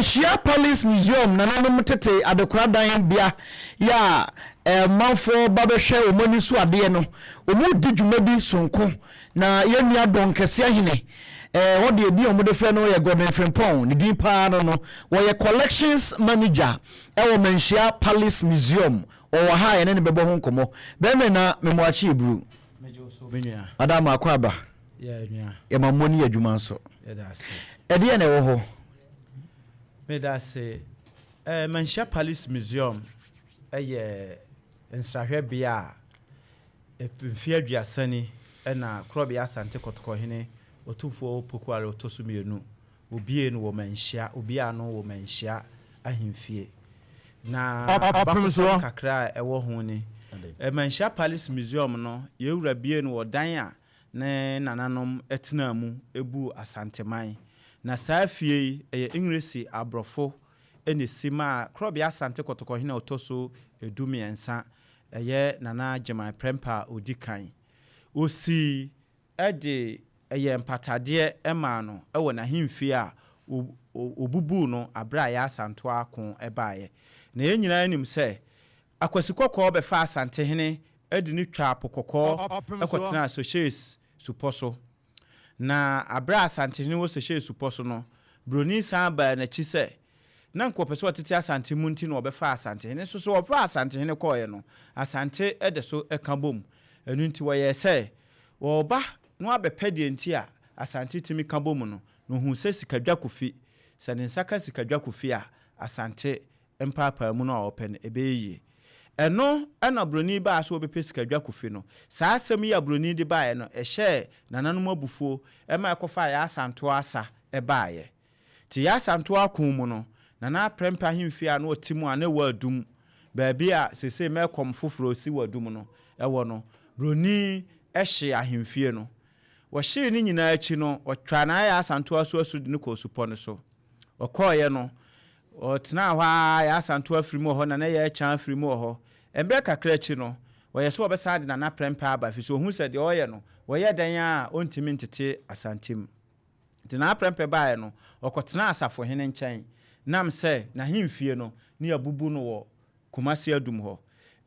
Manhyia Palace Museum, nananom tete adekoradan bea yɛ a manfoɔ ba bɛhwɛ wɔn ani so adeɛ no, wɔredi dwuma bi sononko. Na yɛn nua Dɔn Kɛseɛ Hene, wɔde edin a wɔde frɛ no yɛ Gordon Frimpong, ne din paa no, wɔyɛ collections manager ɛwɔ Manhyia Palace Museum. Ɔwɔ ha a yɛne ne bɛbɔ ho nkɔmmɔ. Bɛrima na memoakye eburu. Madam, akɔ aba. Yɛma mmɔ ne yɛ adwuma nso. Ɛdeɛ na ɛwɔ hɔ? Meda ase. Manhyia Palace Museum ɛyɛ nsrahwɛbea a mfeɛ 30 ni ɛna Korɔbea Asante Kɔtɔkɔhene Otumfoɔ Opoku Ware ɔtɔ so mmienu obie no wɔ Manhyia, obie ano wɔ Manhyia ahemfie. Na abakɔsɛm kakra a ɛwɔ ho ni, Manhyia Palace Museum no, yɛwura bie no wɔ dan a ne nananom tena mu ebu Asanteman. Na saa fie yi ɛyɛ Engresi aborɔfo ɛna esi maa Korɔbea Asante Kɔtɔkɔhene a ɔtɔ so 13, ɛyɛ Nana Agyeman Prɛmpɛ a ɔdi kan. Osi ɛde ɛyɛ mpatadeɛ ɛmaa no ɛwɔ n'ahemfie a obubuu no abere a yɛ Asantewa ako ɛbaeɛ. Na yɛn nyinaa nim sɛ Akwasi Kɔkɔɔ bɛfa Asantehene ɛde ne twa Po Kɔkɔɔ ɛkɔtena Seychelles supɔ so. Na abere a Asantehene wɔ Seychelles supɔ so no, Broni san baa n'akyi sɛ na nka ɔpɛ sɛ ɔtete Asante mu, nti na ɔbɛfa Asantehene nso so. Ɔfa Asantehene kɔɔeɛ no, Asante ɛde so ɛka bom. Ɛno nti wɔyɛɛ sɛ wɔreba na wabɛpɛ deɛ nti a Asante tumi ka bom no, na ohun sɛ Sikadwa Kofi, sɛ ne nsa ka Sikadwa Kofi a, Asante mpaapaa mu no a ɔpɛ no ɛbɛyɛ yie. Ɛno ɛna Buroni baa so wɔbɛpɛ Sikadwa Kofi no. Saa asɛm yi a Buroni de baeɛ no, ɛhyɛɛ nananom abufuo ɛma ɛkɔfa Yɛ Asantoa asa ɛbaeɛ. Nti Yɛ Asantoa ako mu no, Nana Prɛmpɛ ahemfie a na ɔte mu a na ɛwɔ Adum, baabi a seesei Mɛkɔm foforɔ si wɔ Adum no ɛwɔ no, Buroni ɛhye ahemfie no. Wɔhyee ne nyinaa akyi no, ɔtwaa n'ayɛ Asantoa so asu de no kɔɔ supɔ no so. Ɔkɔɔeɛ no, ɔtenaa hɔ a Yɛ Asantoa firi mu wɔ hɔ, Nana yɛ Ɛkyan firi mu wɔ hɔ. Mmerɛ kakra akyi no, wɔyɛ sɛ wɔbɛsan de Nana Prɛmpɛ aba, ɛfiri sɛ ohun sɛ deɛ ɔreyɛ no, wɔyɛ dan a ɔntumi ntete Asante mu. Nti Nana Prɛmpɛ baeɛ no, ɔkɔtenaa asafohene nkyɛn, nam sɛ n'ahemfie no ne yɛabubu no wɔ Kumasi Adum hɔ.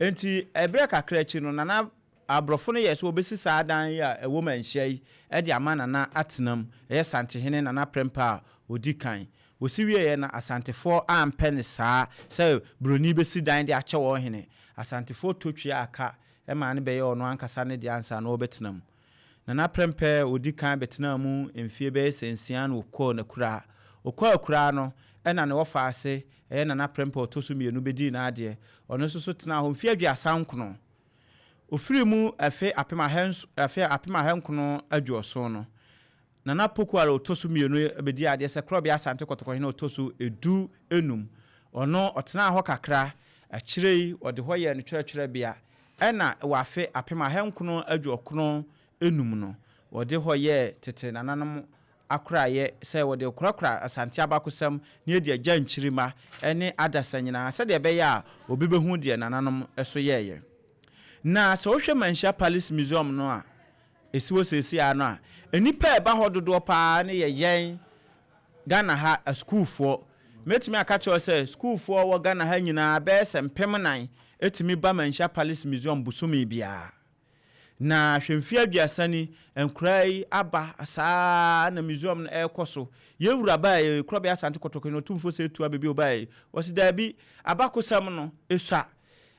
Nti ɛberɛ kakra akyi no, Nana aborɔfo no yɛ sɛ wɔbɛsi saa dan yi a ɛwɔ Manhyia yi de ama Nana atena mu, ɛyɛ Santehene Nana Prɛmpɛ a ɔdi kan. Wɔsi wieeɛ na Asantefoɔ ampɛ ne saa sɛ Buroni bɛsi dan de akyɛ wɔn hene. Asantefoɔ tɔ tua aka ɛmaa no bɛyɛ ɔno ankasa ne deɛ ansa na wɔbɛtena mu. Nana Prɛmpɛ a ɔdi kan bɛtenaa mu mfeɛ bɛyɛ sɛ 6 na ɔkɔɔ n'akuraa. Ɔkɔɔ akuraa no, ɛna ne wɔfa ase, ɛyɛ Nana Prɛmpɛ a ɔtɔ so mmienu, bɛdii n'adeɛ. Ɔno nso so tenaa hɔ mfeɛ 39. Ɔfiri mu afe 1970 no, Nana Poku a ɔtɔ so mmienu bɛdi adeɛ sɛ Korɔbea Asante Kɔtɔkɔhene a ɔtɔ so 15. Ɔno ɔtenaa hɔ kakra. Akyire yi ɔde hɔ yɛɛ no twerɛtwerɛbea, ɛna wɔ afe 1995 no, wɔde hɔ yɛɛ tete nananom akoraeɛ sɛ wɔde korakora Asante abakɔsɛm ne adi agya nkyirima ne adasa nyinaa, sɛdeɛ ɛbɛyɛ a obi bɛhu deɛ nananom so yɛɛyɛ. Na sɛ wohwɛ Manhyia Palace Museum no a ɛsi hɔ seesei ano a, nnipa a ɛba hɔ dodoɔ paa ne yɛ yɛn Ghana ha asukuufoɔ. Mɛtumi aka kyerɛ sɛ sukuufoɔ wɔ Ghana ha nyinaa bɛyɛ sɛ 4000 ɛtumi ba Manhyia Palace Museum bosome biara. Na hwɛ, mfeɛ 30 ni nkoraa yi aba saa na museum no ɛrekɔ so. Yɛwura baeɛ, Korɔbea Asante Kɔtɔkɔ no Otumfoɔ sɛ etu abɛbi ɔbaeɛ, wɔsi daabi, abakosɛm no esua,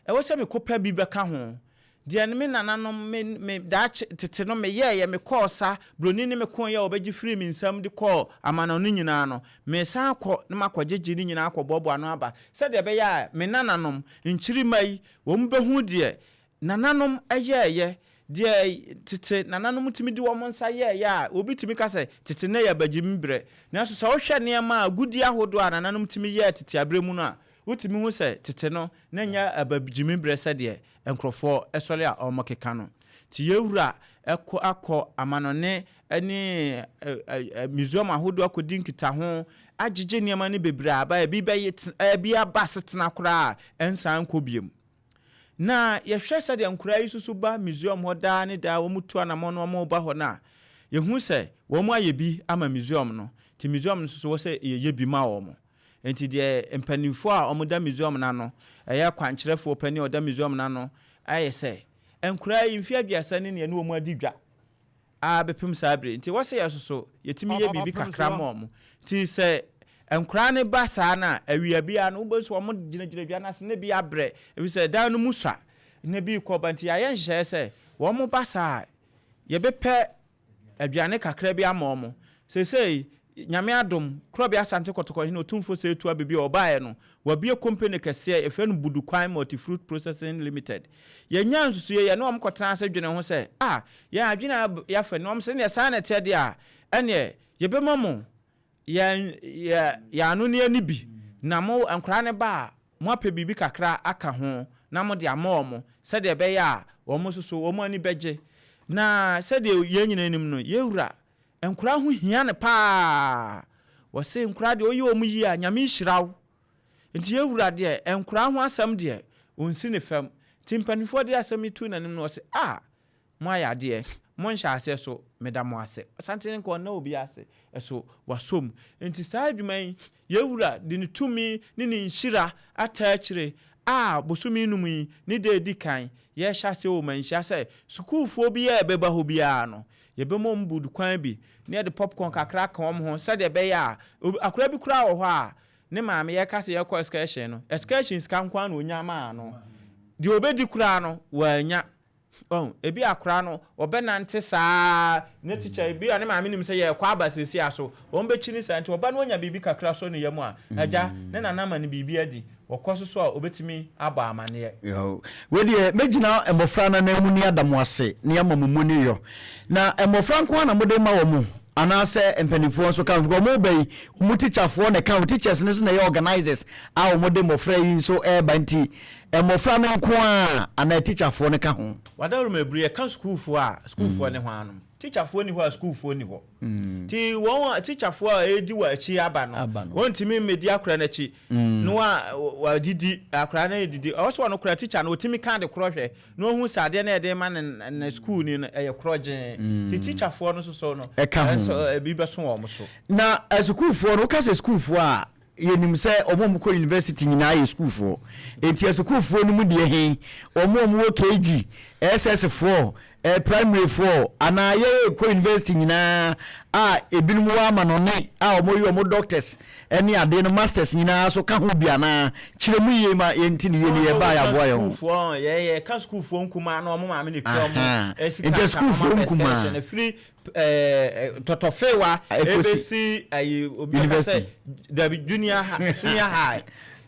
ɛwɔ sɛ mekɔpɛ bi bɛka ho. Deɛ me nananom me daakye tete no meyɛɛyɛ, mekɔɔ sa Buroni ne me koeɛ a wɔbɛgye firi me nsam de kɔɔ amanɔne nyinaa no, mesan kɔ na makɔgyegye ne nyinaa akɔboaboa ano aba, sɛdeɛ ɛbɛyɛ a me nananom nkyirima yi wɔn bɛhu deɛ nananom yɛɛyɛ, deɛ tete nananom tumi de wɔn nsa yɛɛyɛ a obi tumi ka sɛ tete ne yɛ bagyimi berɛ. Nanso sɛ wohwɛ nneɛma a agudie ahodoɔ a nananom tumi yɛɛ tete aberɛ mu no a, wotumi hu sɛ tete no na nyɛ abagyimi berɛ sɛdeɛ nkurɔfoɔ sɔre a wɔkeka no. Nti yɛwura ɛkɔ akɔ amanɔne ne museum ahodoɔ akɔdi nkitaho agyegye nneɛma no bebree aba. Ebi bɛyɛ ebi aba asetena koraa a ɛnsan nkɔ biem. Na yɛhwɛ sɛdeɛ nkoraa yi soso ba museum hɔ daa ne daa, wɔn tu anammɔn na wɔn ba hɔ no a, yɛhu sɛ wɔn ayɛ bi ama museum no. Nti museum no nso so wɔ sɛ yɛyɛ bi ma wɔn. Enti deɛ mpanimfoɔ a wɔda museum no ano, ɛyɛ kwankyerɛfoɔ panin a ɔda museum no ano ayɛ sɛ, nkoraa yi mfeɛ aduasa ni na yɛne wɔn adi dwa ara bɛpem saa berɛ yi, nti ɛwɔ sɛ yɛn nso so yɛtumi yɛ biribi kakra ma wɔn. Nti sɛ nkoraa no ba saa no a, awia biara no wobɛhu sɛ wɔgyinagyina dwa no ase na ebi abrɛ, ɛfiri sɛ dan no mu sua na ebi rekɔ ba. Nti yɛayɛ nhyehyɛeɛ sɛ wɔba saa a, yɛbɛpɛ aduane kakra bi ama wɔn. Seesei, Nyame adom, Korɔbea Asante Kɔtɔkɔ Hene Otumfoɔ Osei Tuah baabi a ɔbaeɛ no, wabue kompene kɛseɛ, yɛfrɛ no Budukwan Multi-Fruit Processing Limited. Yɛnyaa nsusuiɛ, yɛne wɔn kɔtenaa ase dwenee ho sɛ, ah, yɛn adwene a yɛafa ni, wɔn se neɛ saa na ɛteɛ deɛ a, ɛneɛ yɛbɛma mo yɛn, yɛn, yɛn anonneɛ no bi, na mo, nkwadaa no ba a, moapɛ biribi kakra aka ho na mode ama wɔn sɛdeɛ ɛbɛyɛ a wɔn nso so wɔn ani bɛgye. Na sɛdeɛ yɛn nyinaa nim no, yɛn Wura, nkwadaa ho hia no pa ara. Wɔse nkwadaa deɛ woyɛ wɔn yie a, Nyame nhyira wo. Nti yɛn Wura deɛ, nkwadaa ho asɛm deɛ, ɔnsi ne fam. Nti mpanimfoɔ de asɛm yi too n'anim no, ɔse, ah! Moayɛ adeɛ. Monhyɛ aseɛ so, meda mo ase. Ɔsantene nka ɔnna obi ase, so wasɔ mu. Enti saa adwuma yi, yɛn Wura de ne tumi ne ne nhyira ataa akyire a bosome num yi ne da a ɛdi kan yɛrehyɛ aseɛ wɔ Manhyia sɛ sukuufoɔ biara a ɛbɛba hɔ biara no, yɛbɛma wɔn buudu kwan bi na yɛde popcorn kakra aka wɔn ho sɛdeɛ ɛbɛyɛ a akwadaa bi koraa wɔ hɔ a ne maame yɛka sɛ yɛrekɔ excursion no, excursion sika nko ara na ɔnya maa no. Deɛ ɔbɛdi koraa no, wannya. Wahu? Ebia akwadaa no, ɔbɛnante saa ara, ne tikya, ebia ne maame nim sɛ yɛrekɔ aba seesei ara so, wɔbɛkyi no saa nti, ɔba no ɔnya biribi kakra sɔ ne yam a, agya, ne nana ama no biribi adi, ɔkɔ so so a, ɔbɛtumi abɔ amaneɛ. Yoo. Wei deɛ, mɛgyina mmɔfra no ananmu ne ada mo ase ne ama mo mu ne yɔ. Na mmɔfra nko ara na mode ma wɔn anaasɛ mpanimfoɔ nso ka ho? Because wɔn reba yi, wɔn tikyafoɔ na ɛka ho, teachers no nso na ɛyɛ organisers a wɔde mmɔfra yi nso reba nti, Mmɔfra no nko ara anaa tikyafoɔ no ka ho? Wadawuruma aburu, yɛka sukuufoɔ a, sukuufoɔ ne hwannom? Tikyafoɔ nni hɔ a sukuufoɔ nni hɔ. Nti wɔn a tikyafoɔ a ɛredi wɔn akyi aba no, wɔntumi mmɛdi akwadaa no akyi na wɔadidi, akwadaa no redidi. Ɛwɔ sɛ ɔno koraa tikya no, ɔtumi ka ade korɔ hwɛ na ɔhu sɛ adeɛ no a yɛde rema no ne sukuuni no, ɛyɛ korɔgyee. Nti tikyafoɔ no nso so no, Ɛka ho. ebi bɛso wɔn so. Na asukuufoɔ no, woka sɛ sukuufoɔ a, Yɛnim sɛ wɔn a wɔkɔ university nyinaa yɛ sukuufoɔ. Enti asukuufoɔ no mu deɛ he? Wɔn a wɔwɔ KG, SS foɔ, eh, primary foɔ, anaa yɛrekɔ university nyinaa a ebinom wɔ amanɔne a wɔyɛ wɔn doctors ne adeɛ no, masters nyinaa so ka ho bi anaa? Kyerɛ mu yie ma yɛnte no yie na yɛba a yɛaboa yɛn ho. Sukuufoɔ, yɛ yɛka sukuufoɔ nkumaa na wɔn maame na etua wɔn Ahaa. sika Nti ansa na wɔn asukuufoɔ akɔ nkumaa. excursion. Ɛfiri tɔtɔfewa ebesi ayi obi bɛka sɛ dabi junior high senior high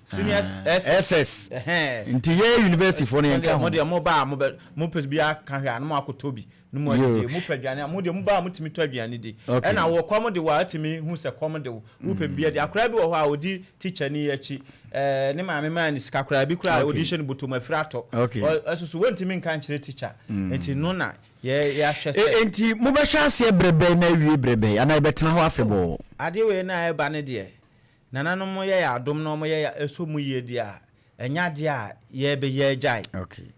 senior ss nti yɛ university foɔ no yɛn ka ho. Mo deɛ mo ba a mo bɛ mo pɛ bi aka hwɛ a na mo akɔtɔ bi na mo adidi mo pɛ aduane a mo deɛ mo ba a mo tumi tɔ aduane di ɛna wɔ kɔm de wɔ a tumi hu sɛ kɔm de wo wo pɛ bi adi akwadaa bi wɔ hɔ a odi teacher ni akyi ɛɛ ne maame maa ne sika koraa bi koraa odi hyɛ no bɔtɔ mu afiri atɔ ɛsoso wɔntumi nka nkyerɛ teacher nti no na Yɛ yɛahwɛ sɛ. Enti mobɛhyɛ aseɛ berɛ bɛn na awie berɛ bɛn, anaa ɛbɛtena hɔ afebɔɔ? Adeɛ wei no a ɛreba no deɛ, nananom yɛ yɛn adom na wɔyɛ yɛn ɛsɔ mu yie deɛ a, ɛnyɛ adeɛ a yɛrebɛyɛ agyae.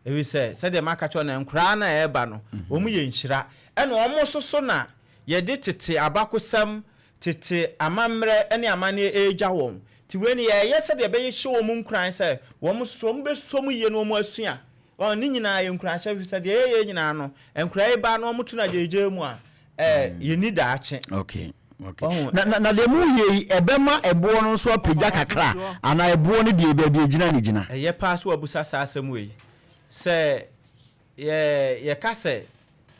Ɛfiri sɛ, sɛdeɛ maka kyerɛ wo no, nkoraa no a ɛreba no, wɔn yɛ nhyira. Ɛna wɔn nso so na yɛde tete abakosɛm, tete amammerɛ ne amanneɛ regya wɔn. Nti wei no, yɛreyɛ sɛdeɛ ɛbɛyɛ hyɛ wɔn nkuran sɛ, wɔn nso so wɔbɛsɔ mu yie na wɔasua. Wɔn, ne nyinaa yɛ nkuranhyɛ ɛfiri sɛ deɛ yɛyɛ nyinaa no, nkoraa yi ba na wɔto no agyegyeɛ mu a, ɛɛ, yɛnni daakye. Okay. Okay. Wahu? Na, na, na deɛ moreyɛ yi, ɛbɛma ɛboɔ no nso apagya kakra, anaa ɛboɔ no deɛ baabi ɛgyina na ɛgyina? Ɛyɛ paa sɛ woabusa saa asɛm wei. Sɛ yɛ, yɛka sɛ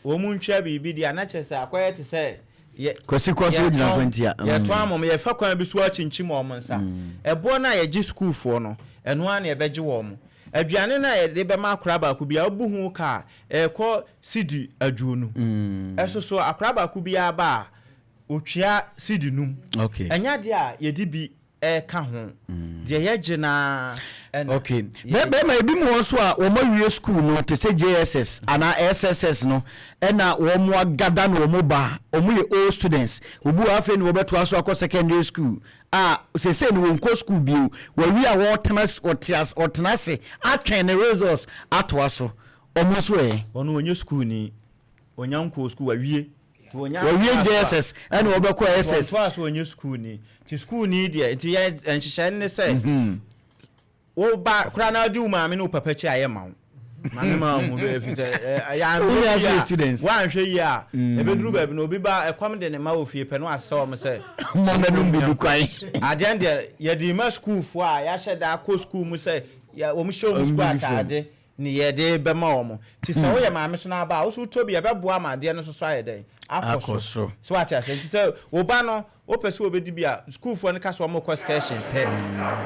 wɔn ntwa biribi deɛ a, na kyerɛ sɛ akɔyɛ te sɛ yɛ, Kwasi kɔ so gyina yɛtɔn, kwantia. yɛtɔn ama wɔn, yɛfa kwan bi so akyinkyim wɔn nsa. Ɛboɔ no a yɛgye sukuufoɔ no, ɛno ara na yɛbɛgye wɔn. Aduane no a yɛde bɛma akwadaa baako biara, wobu ho ka a, ɛrekɔ sidi aduonu. Ɛso so akwadaa baako biara ba a, ɔtua sidi num. Ɛnyɛ adeɛ a yɛde bi reka ho. Deɛ yɛgye no ara na Okay. yɛde. Bɛrima, ebi mu wɔ nso a wɔn awie sukuu no te sɛ JSS anaa SSS no ɛna wɔn agada na wɔn ba, wɔn yɛ old students. Obi wɔ hɔ afei na wɔbɛtoa so akɔ secondary school a seesei no wɔnkɔ sukuu bio, wɔawie a wɔretena wɔte ase wɔtena ase atwɛn ne results atoa so. Wɔn nso ɛ? Ɔno ɔnyɛ sukuuni, ɔnya nkɔɔ sukuu, wawie. Wɔwie JSS ɛna wɔbɛkɔ SS. Wɔntoa so wɔnyɛ sukuuni. Nti sukuuni deɛ, nti yɛ nhyehyɛe no ne sɛ, wo ba koraa na wodi wo maame ne wo papa akyi a, yɛmma wo. Maame ma wo hu bɛ ɛfiri sɛ ɛyɛ anhwɛ yie a, woanhwɛ yie a, ɛbɛduru baabi no obi ba ɛkɔm de ne mma wɔ fie pɛ na wasesa wɔn sɛ Mommɛnom biribi kwan. Adeɛ no deɛ yɛde ma sukuufoɔ a yɛahyɛ da akɔ sukuu mu sɛ wɔn hyɛ wɔn sukuu ataade ne yɛde bɛma wɔn. Nti sɛ woyɛ maame so na aba a, wo nso wotɔ bi a, ɛbɛboa ma adeɛ no nso so ayɛ dɛn? Akɔ so. So wate aseɛ? Nti sɛ wo ba no, wopɛ sɛ wɔbɛdi bi a, sukuufoɔ no ka sɛ wɔrekɔ excursion pɛ,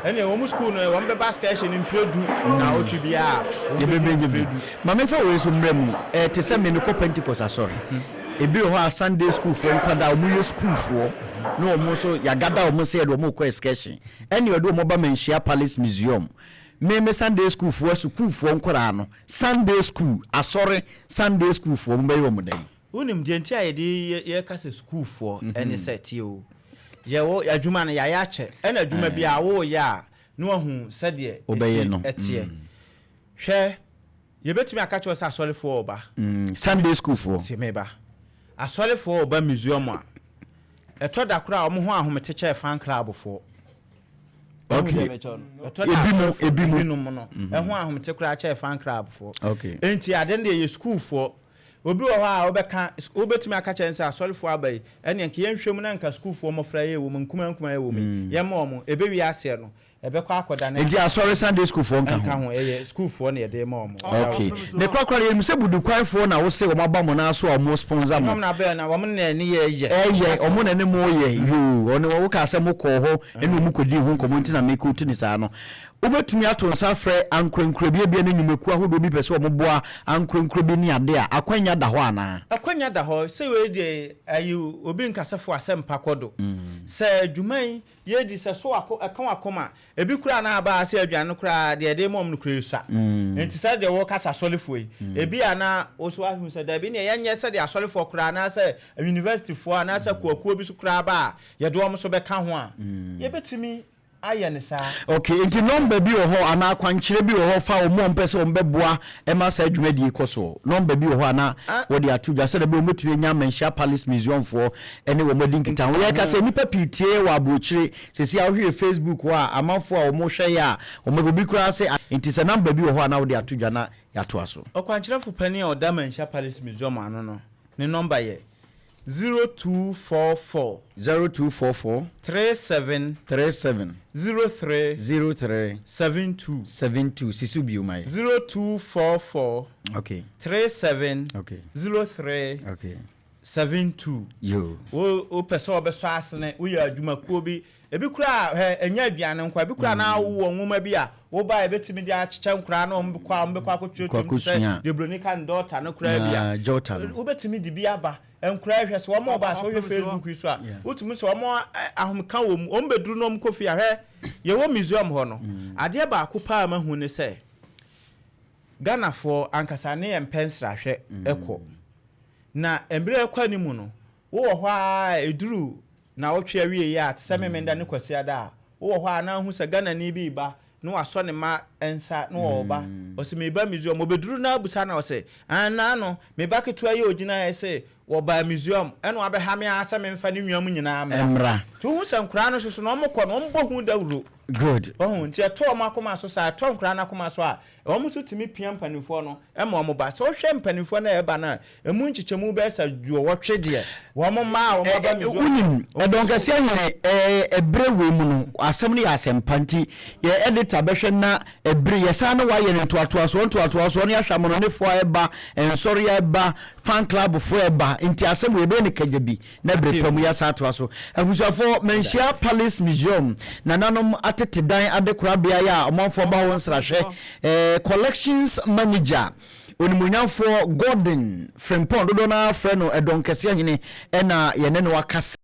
ɛnneɛ wɔn sukuu no, wɔbɛba excursion no mprɛ du nnawɔtwe biara a, wɔbɛdi mprɛ du. Ma memfa wei nso mmra mu. Ɛte sɛ me, mekɔ Pentecost asɔre. Ebi wɔ hɔ a, Sunday sukuufoɔ nkwadaa, wɔyɛ sukuufoɔ, na wɔn nso, yɛagada wɔn sɛ yɛde wɔn rekɔ excursion. Ɛnneɛ wɔde wɔn ba Manhyia Palace Museum. Me me Sunday school foɔ asukuufoɔ nkwadaa no Sunday school asɔre Sunday school foɔ mo bɛyɛ wɔn dɛn? Wonim deɛ nti a yɛde yɛka sɛ sukuufoɔ ɛne sɛ tie o yɛwɔ adwuma no yɛayɛ akyɛ ɛna adwuma biara woreyɛ a na wahu sɛdeɛ ɛsi ɛteɛ hwɛ yɛbɛtumi aka kyerɛ wo sɛ asɔrefoɔ reba Sunday school foɔ. Tie meba asɔrefoɔ reba museum a ɛtɔ da koraa a wɔn ho ahomete kyɛɛ fan club foɔ. Okay. Ebi mu ebi mu. Ebinom no mhm. ɛho ahomete koraa kyɛɛ fan club foɔ. Okay. Nti ade no deɛ yɛ school foɔ. Obi wɔ hɔ a wobɛka wobɛtumi aka kyerɛ no sɛ asɔrefoɔ aba yi ɛneɛ nka yɛnhwɛ mu na nka sukuufoɔ mmɔfra yɛ wɔ mu nkumaa nkumaa yɛ wɔ mu yi mm. yɛmma wɔn ɛbɛwie aseɛ no ɛbɛkɔ akɔda ne. Nti asɔre Sunday school foɔ nka ho. Nka ho ɛyɛ school foɔ na yɛde ma wɔn. Okay ne korakora no yɛnim sɛ Budukwanfoɔ na wose wɔn aba mo nan so a wɔn sponsor mo. Wɔn na bɛn na wɔn na ɛne yɛ yɛ. Ɛyɛ wɔn na ɛne mo yɛ yoo ɔne wɔn wokaa sɛ mo kɔɔ hɔ ɛne wɔn kɔdii ho nkɔmɔ nti na me quote ne saa no. Wobɛtumi ato nsa afrɛ ankorankora bi ebia ne nnwumakuo ahodoɔ bi pɛ sɛ wɔn boa ankorankora bi ne ade a akwanya da hɔ anaa? Akwanya da hɔ sɛ wei deɛ ayi obi nkasɛfo asɛmpa kɔ do sɛ dwuma yi Yɛdi sɛ so wako ɛka wakoma ebi koraa na aba sɛ aduane no koraa deɛ yɛde ma wɔn no koraa esua nti sɛ deɛ wɔka sɛ asɔrefoɔ yi ebi a na woso ahu sɛ dabi neɛ yɛnyɛ sɛdeɛ asɔrefoɔ koraa anaasɛ universityfoɔ anaasɛ akuakuo bi so koraa ba a yɛde wɔn so bɛka ho a yɛbɛtumi ayɛ no saa. Okay, nti nɔmba bi wɔ hɔ anaa akwankyerɛ bi wɔ hɔ fa wɔn a wɔpɛ sɛ wɔbɛboa ma saa dwumadie yi kɔ soɔ? Nɔmba bi wɔ hɔ a na wɔde ato dwa sɛdeɛ ɛbɛyɛ wɔbɛtumi anya Manhyia Palace Museumfoɔ ne wɔn adi nkitaho. Yɛka sɛ nnipa pii tie yɛ wɔ aburokyire. Seesei a wohwɛ yɛ Facebook hɔ a, amanfoɔ a wɔhwɛ yɛ a, wɔn obi koraa sɛ a. Nti sɛ number bi wɔ hɔ a na wode ato dwa na yɛatoa so. Ɔkwankyerɛfo panin a ɔda Manhyia Palace Museum ano no, ne nɔmba yɛ 0244. 0244. 37. 37. 03. 03. 72. 72. Si so bio ma yɛ. 0244. Okay. 37. Okay. 03. Okay. 72. Yoo. Wo wopɛ sɛ wɔbɛsɔ asene, woyɛ adwumakuo bi, ebi koraa hwɛ ɛnyɛ aduane nko, ebi koraa na wowɔ nwoma bi a woba a ebetumi de akyekyɛ nkoraa na wɔn kɔ a wɔn bɛkɔ akɔtwerɛtwerɛ mu te sɛ deɛ buroni ka no dɔɔta no koraa bi a, wobɛtumi de bi aba. Nkoraa hwɛ sɛ wɔn ɔba sɛ wohwɛ Facebook yi so a, wotumi sɛ wɔn ahomeka wɔ mu, wɔn bɛduru na wɔn kɔ fie a hwɛ yɛwɔ museum hɔ no, adeɛ baako paa mahu ne sɛ Ghanafoɔ ankasa ne yɛn mpɛ nsrahwɛ kɔ. Na mmerɛ rekɔ anim no, wowɔ hɔ ara a ɛduru nnawɔtwe awieeɛ a, te sɛ Memenda ne Kwasiada a, wowɔ hɔ a na wohu sɛ Ghanani bi reba na wasɔ ne mma nsa na ɔreba. Ɔse mereba museum. Ɔbɛduru na abusa no a, ɔse, ah nnaano, me ba ketewa yi a ɔgyina ha yi se wɔbaa museum ɛna wabɛha me ara sɛ memfa ne nwa mu nyinaa mmra. Nti wohu sɛ nkwadaa no nso so no, wɔkɔ no, wɔbɔ hu dawuro. Good. Wahu? Nti ɛtɔ wɔn akoma so saa, ɛtɔ nkwadaa no akoma so a, wɔn nso tumi pia mpanimfoɔ no ma wɔn ba. Sɛ wohwɛ mpanimfoɔ no a ɛba no a, ɛmu nkyekyɛmu bɛyɛ sɛ duɔwɔtwe deɛ, wɔn mma a wɔn aba Misraim. Wonim, ɛdɔn kɛseɛ hene, ɛberɛ wei mu no, asɛm no yɛ asɛmpa nti, yɛn editor bɛhwɛ na ɛbere, yɛsan ne wayɛ no ntoatoasoɔ ntoatoasoɔ na yɛahwɛ amanɔnefoɔ a ɛba, nsɔre a ɛba, fan club foɔ a ɛba, nti asɛm wei yɛbɛyɛ no kagya bi. Na bere pa mu yɛasan atoa so. Abusuafo, manhyia Palace Museum, nananom atete dan adekorabea yi a ɔmanfoɔ ba hɔ nsrahwɛ. Eh, Collections Manager, Onimuonyamfoɔ Gordon Frimpong, dodoɔ no ara frɛ no Ɛdɔnkɛseɛ Hene, ɛna yɛne no akasa.